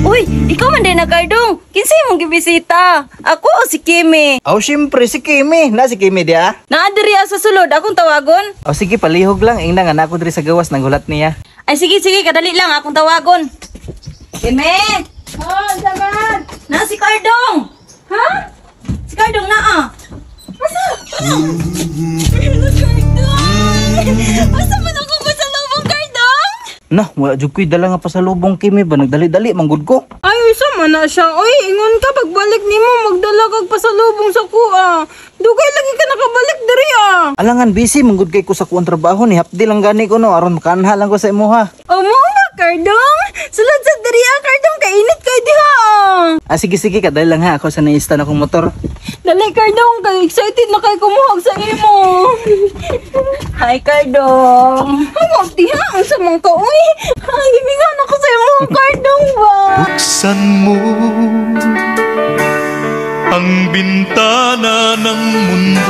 Uy, ikaw man din na, Kardong. Kinsa imong gibisita? Ako o si Kimi? Aw, syempre si Kimi. Na si Kimi diya. Naa diri sa sulod, akong tawagon. Aw, sige, palihog lang. Ingna nga na ako diri sa gawas nanghulat niya. Ay sige, sige, kadali lang akong tawagon. Kimi! Oh, saman! Na si Kardong! Ha? Si Kardong naa. Asa? Ano, Kardong? Asa man ako ba sa lubong, Kardong? Na, wala jud ko'y dala nga pasalubong, Kimi ba, nagdali-dali manggod ko. Ay, isa man na siya. Oy, ingon ka, pagbalik nimo magdala kag pasalubong sa kuha. Dugay lagi ka nakabalik diri ah. Alangan busy manggod kay ko sa kuang trabaho ni hapdi lang gani ko no aron makanha lang ko sa imuha. O mo ba, Kardong? Sulod sa diri ah, Kardong, kainit kay diha ah. Ah, sige sige, kadali lang ha, ako sa naista na akong motor. Dali, Kardong, kay excited na kay kumuhag sa imo. Hi, Kardong. Ang diha, ang sa mga ka, uy. Ay, ibigan ako sa imo, Kardong ba? Buksan mo ang bintana ng mundo.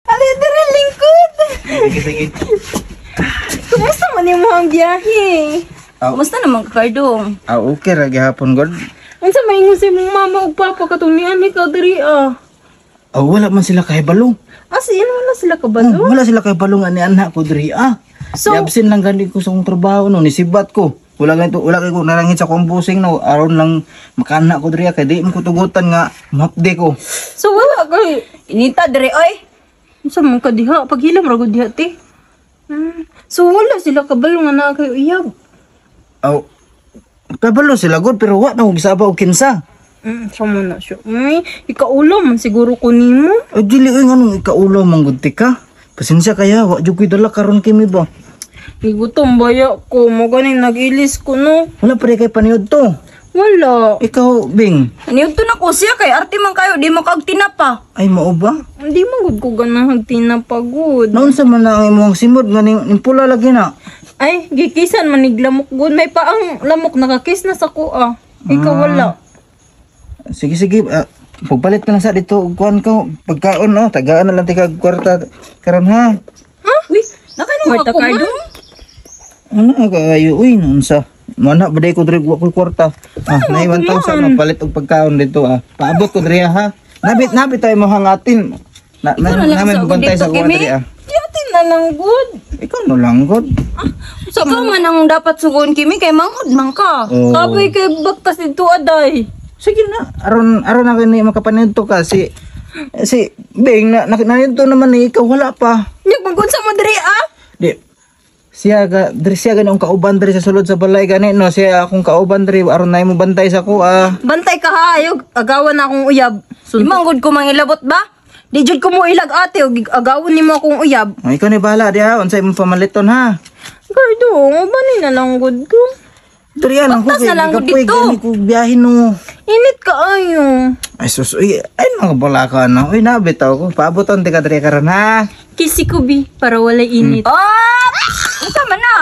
Ali, diri, lingkod. Sige sige. Kumusta man imo ang biyahe? Kumusta naman ka, Kardong? Ah, okay ra gihapon god. Unsa may ingon sa imong mama ug papa katong niani ka diri ah? Ah, wala man sila kahibalo. As in, wala sila kabalo? Oh, wala sila kahibalo nga ni anak ko diri ah. So- So, absent lang gani ko sa akong trabaho no, nisibat ko. Wala ganito, wala kay ko narangit sa akong busing no, aron lang makana ko diri ah, kay di mo ko tugutan nga mahapdi ko. So wala kay Inita diri oy. unsa man ka diha paghilam ra gud diha te. So wala sila kabalo nga naa kay uyab. Aw, kabalo sila god pero wa na ko gisaba og kinsa. Sa man na siya. Uy, ikaulo man siguro ko nimo. Ay, dili oy, nganong ikaulaw man gud ka. Pasensya kaya, wa jud ko'y dala karon, Kimi ba. Gigutom baya ko mo ganing nag-ilis ko no. Wala pa rin kay paniod to. Wala. Ikaw, Bing. Niudto na ko siya kay arte man kayo, di mo kag tinapa. Ay, mao ba? Hindi man gud ko ganahag tinapagod. Naunsa man na ang imong simod nga ning pula lagi na. Ay, gikisan man nig lamok gud. May paang lamok nakakis na sa kuha. Ikaw wala. Sige sige, ah, pagpalit na lang sa dito kuan ko pagkaon no, tagaan na lang tika kwarta karon ha. Uy, nakaingon Kwarta, ako man. Kardong? Ano kaayo uy, unsa? Mana ba day ko diri wa koy kwarta. Ah, nay 1,000 mapalit og pagkaon dito ah. Paabot ko diri ha. Nabit nabit tayo mo hangatin. Na, na, Ikaw na lang namin sa bantay dito, sa kuan Kimi. diri ah. Diyatin na lang gud. Ikaw no lang god. Ikaw man ang dapat sugon, Kimi, kay manghod man ka. Oh. Kapoy kay baktas dito aday. Sige na, aron aron na kini makapanidto ka si si Bing na, na nanidto naman ni ikaw wala pa. Nyag magunsa mo diri ah. Di siya ga diri siya gani ang kauban diri sa sulod sa balay gani no, siya akong kauban diri aron na mo bantay sa ko ah. Bantay ka ha, ayaw agawan na akong uyab. Di manggod ko mangilabot ba? Di jud ko mo ilag ate og agawon nimo akong uyab. Ay, ikaw ni bahala diha unsay imong pamaliton ha. Gardo, uban ni na lang gud ko. Diri lang ko Baktas na lang gud dito. Gani ko biyahe no. Init ka ayo. Ay sus, uy, ay mga bala ka na. Uy, nabitaw ko. Paaboton ti ka diri karon ha. Kisi ko bi para walay init. Oh! Unsa man na?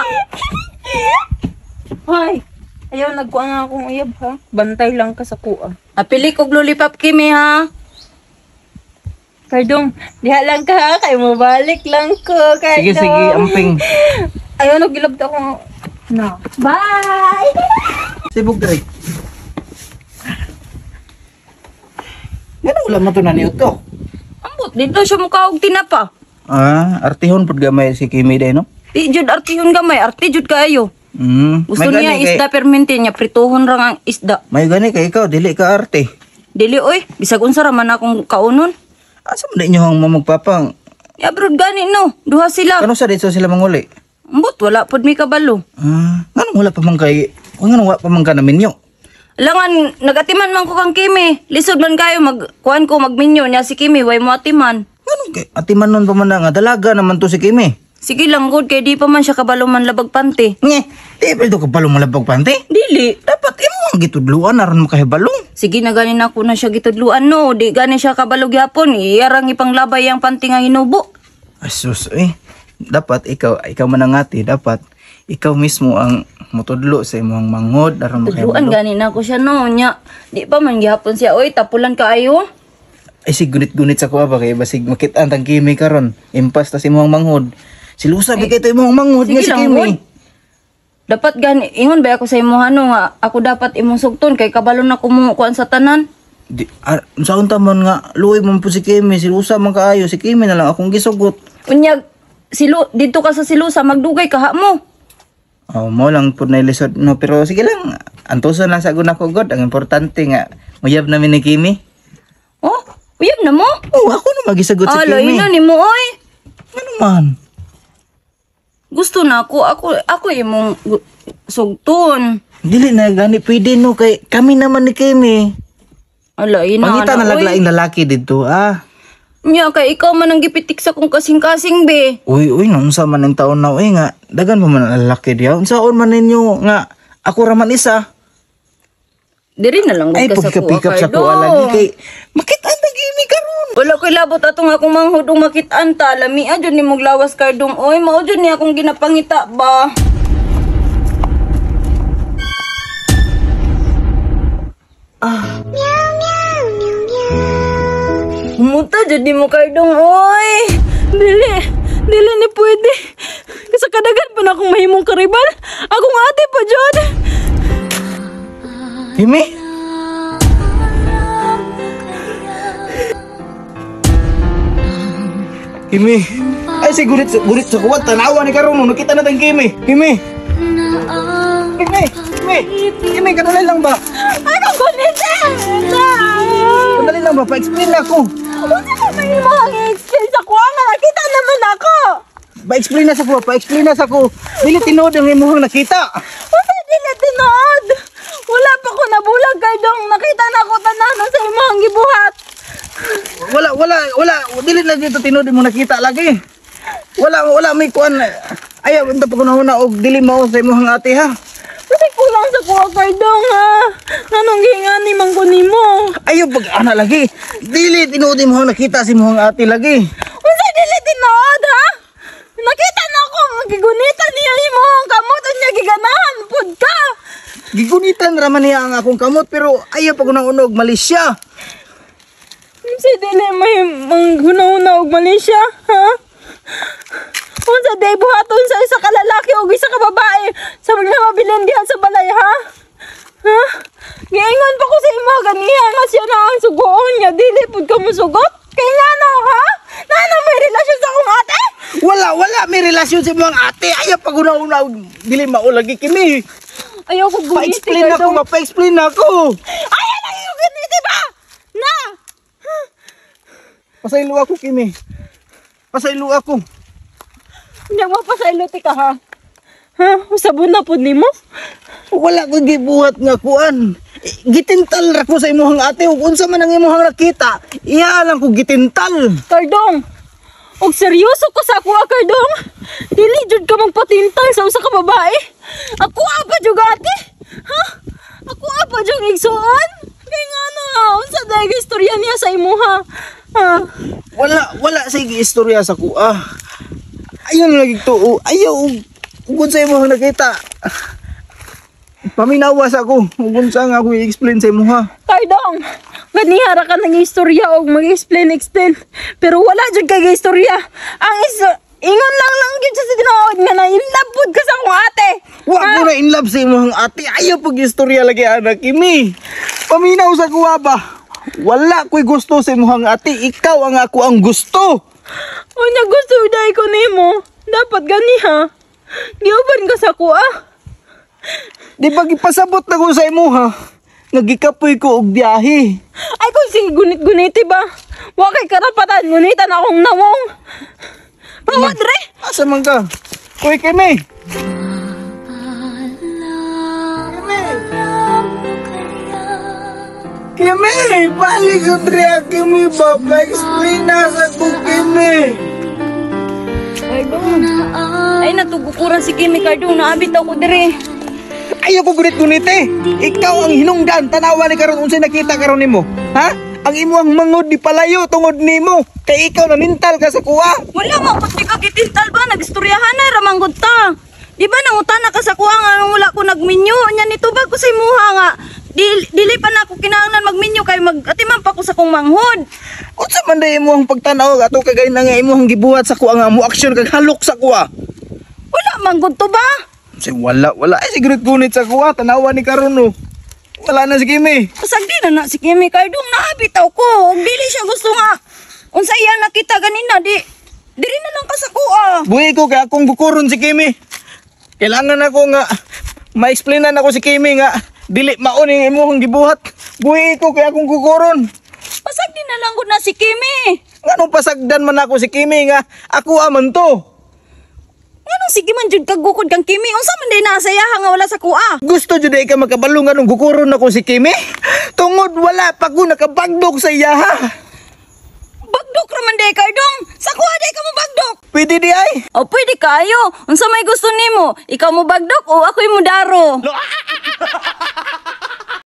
Hoy. Ayaw nagkuha nga akong uyab ha. Bantay lang ka sa kuha. Apili kog lollipop, Kimi ha. Kardong, diha lang ka ha, kay mobalik lang ko, Kardong. Sige sige, amping. Ayaw nagilabot ako. No. Bye. Sibog diri. Ngano wala man to na niyo to? Ambot dito siya mukha og tinapa. Ah, artihon pud gamay si Kimi day no. Di jud artihon gamay, arte jud kaayo. Gusto May niya gani kay- isda permente niya, prituhon ra ang isda. May gani kay ikaw dili ka arte. Dili oy, bisag unsa ra man akong kaunon. Asa man inyo ang mamagpapang? Abroad gani no, duha sila. Kano sa dito sila manguli? Ambot wala pod mi kabalo. Ah, nganong wala pa man kay nganong wala pa man ka na minyo? Langan nagatiman man ko kang Kimi. Lisod man kayo mag kuan ko magminyo niya si Kimi way mo atiman. Nganong kay atiman nun pa man na nga dalaga naman to si Kimi. Sige lang gud kay di pa man siya kabalo man labag pante. Nge, di pa ito kabalo malabag pante. Dili. Dapat imo ang gitudluan aron makahibalo. Sige na gani na ko na siya gitudluan no, di gani siya kabalo gyapon. Iyarang ipanglabay ang panty nga hinubo. Ay sus, eh. Dapat ikaw, ikaw man ang ate, dapat ikaw mismo ang mutudlo sa imong manghod aron Tudluan makahibalo. gani na ko siya no nya. Di pa man gihapon siya oy tapulan kaayo. Ay sig gunit-gunit sa kuha ba kay basig makit-an tang Kimi karon. Impas ta si imong manghod. Silusa ba kay to imong manghod nga Sige si lang, Kimi. God. Dapat gani ingon ba ako sa imo ano nga ako dapat imong sugton kay kabalo na ko mo kuan sa tanan. Di unsaon ta man nga luoy man po si Kimi, silusa man kaayo si Kimi na lang akong gisugot. Unyag silu didto ka sa silusa magdugay ka ha mo. Oh, mo lang pud na lisod no, pero sige lang. Antuson lang sa guna ko god. Ang importante nga muyab namin ni Kimi. Oh, uyab na mo. Oh, ako na magisagot si Ah, Kimi. lain na nimo oy. Ano man? Gusto na ako ako ako imong sugton. Dili na gani pwede no kay kami naman ni Kimi. Ala, ina Pangita na oy. laglaing lalaki dito ah. Nya kay ikaw man ang gipitik sa kong kasing-kasing be. Uy, uy, unsa man ang taon na uy nga dagan pa man ang lalaki diha. Unsaon man ninyo nga ako ra man isa. Diri na lang Ay gud ka sa kuha. pagka-pick up sa kuha lagi kay makita ang Kimi karon. Wala ko'y labot atong akong manghud ug makit-an ta. Lamia jud ni lawas kardong oy. Mao jud ni akong ginapangita ba. Ah. Humuta jud ni mo kardong oy. Dili, dili ni pwede. Kasi kadagan pa na akong mahimong karibal. Akong ate pa jud. Kimi? Kimi. Ay si gurit gurit sa kuwat tanawa ni karon no nakita na tang Kimi. Kimi. Kimi, Kimi. Kimi kanalay lang ba? Ay, kung gunit eh! Kanalay lang ba? Pa-explain na ako. Unsa ka may imong i-explain sa kuha nga nakita naman ako. Pa-explain na sa kuha, pa-explain na sa ko. Dili tinuod ang imong nakita. Unsa dili tinuod? Wala pa ko nabulag kay dong nakita na ako tanan sa imong gibuhat. Wala, wala, wala. Dili na dito tinuod imong nakita lagi. Wala, wala may kuan. Ayaw, unta pa ko na og dili mao sa imong ate ha. Kasi kulang sa kuha kay dong ha. Nganong gihingani man ko nimo? Ayaw pag ana lagi. Dili tinuod imong nakita sa imong ate lagi. Unsa dili tinuod ha? Nakita na ako nga gigunitan niya imong kamot unya giganahan pud ka. Gigunitan ra man niya ang akong kamot pero ayaw pa ko nang unog mali siya. Unsa dili may manghuna-huna og mali siya ha? Unsa day buhaton sa isa ka lalaki ug isa ka babae sa mga mabilin diha sa balay ha? Ha? Giingon pa ko sa imo ganiha nga siya na ang sugoon niya dili pud ka mosugot. Kay ngano ha? Nano may relasyon sa akong ate? Wala, wala may relasyon sa imong ate. Ayaw pa ko nang unog dili mao lagi Kimi. Ayaw ko guniti Pa-explain ako, ma-explain ako. Ayaw lang yung guniti ba? Na! Pasaylo ako Kimi. Pasaylo ako. Hindi mo pasaylo ti ka ha? Ha? Usabon na pud nimo? Wala ko gibuhat nga kuan. Gitintal ra ko sa imong ate ug unsa man ang imong nakita, iya lang ko gitintal. Kardong! Og seryoso ko sa akuha, Kardong! Dili jud ka magpatintal sa usa ka babae. Ako pa jud ate. Ha? Ako pa jud igsuon. Kay ngano, unsa dai istorya niya sa imuha? Ha? Wala wala sa istorya sa kuha. Ayaw na lagi tuo. Ayaw ug unsa imong nakita. Paminawa sa ako. Ug unsa nga ako i-explain sa imuha. Kardong, ganiha ra ka nang istorya og mag-explain explain. Pero wala jud kay istorya. Ang ingon lang lang gyud sa tinuod nga na in love pud ka sa akong ate. Wa ko na in love sa imong ate. Ayaw pag istorya lagi anak Kimi. Paminaw sa kuha ba? Wala ko'y gusto sa imong ate. Ikaw ang ako ang gusto. Unya gusto dai ko nimo. Dapat ganiha. Giuban ka sa kuha. Di ba gipasabot na ko sa imuha? Nagikapoy ko og biyahe. Ay kung sige gunit-guniti ba? Wa kay karapatan gunitan akong nawong. Bawat re. Asa man ka? Kuy Kimi. Kimi! Balik ko dre Kimi ba? Pa-explain na sa ko Kimi. Kardong. Ay natugukuran si Kimi Kardong naabit ako dire. Ayaw ko gunit-gunit eh. Ikaw ang hinungdan. Tanawa ni karon unsay nakita karon nimo. Ha? Ang imo ang mangod di palayo tungod nimo. Kay ikaw nanintal ka sa kuha. Wala mo pud ka gitintal ba nagistoryahan na ramanggod ta. Di ba nangutana ka sa kuha nga wala ko nagminyo nya nitubag ko sa imuha nga. Di Dili pa na ako kinahanglan magminyo kay mag-atiman pa ko sa kong manghod. Unsa man day imong pagtan-aw ato kagay na nga imong gibuhat sa kuha nga mo action kag halok sa kuha. Wala man gud to ba? Say wala wala ay siguro gunit sa kuha tanawa ni karon no. Wala na si Kimi. Pasagdi na na si Kimi Cardong, naabitaw ko. Ug dili siya gusto nga unsa iya nakita ganina di diri na lang ka sa kuha. Buhi ko kay akong gukuron si Kimi. Kailangan ako nga ma-explainan ako si Kimi nga dili mao ning imong gibuhat. Buhi ko kay akong gukuron. Pasagdi na lang gud na si Kimi. Nganong pasagdan man ako si Kimi nga ako aman to. Nganong sige man jud kag gukod kang Kimi? Unsa man day naasayaha nga wala sa kuha? Gusto jud ay ka makabalo nganong gukuron ako si Kimi? Tungod wala pa ko nakabagdok sa iya ha. Bagdok ra man day Cardong. Sa kuha day ka mo bagdok. Pwede di ay. O pwede kayo. Unsa may gusto nimo? Ikaw mo bagdok o ako'y mudaro?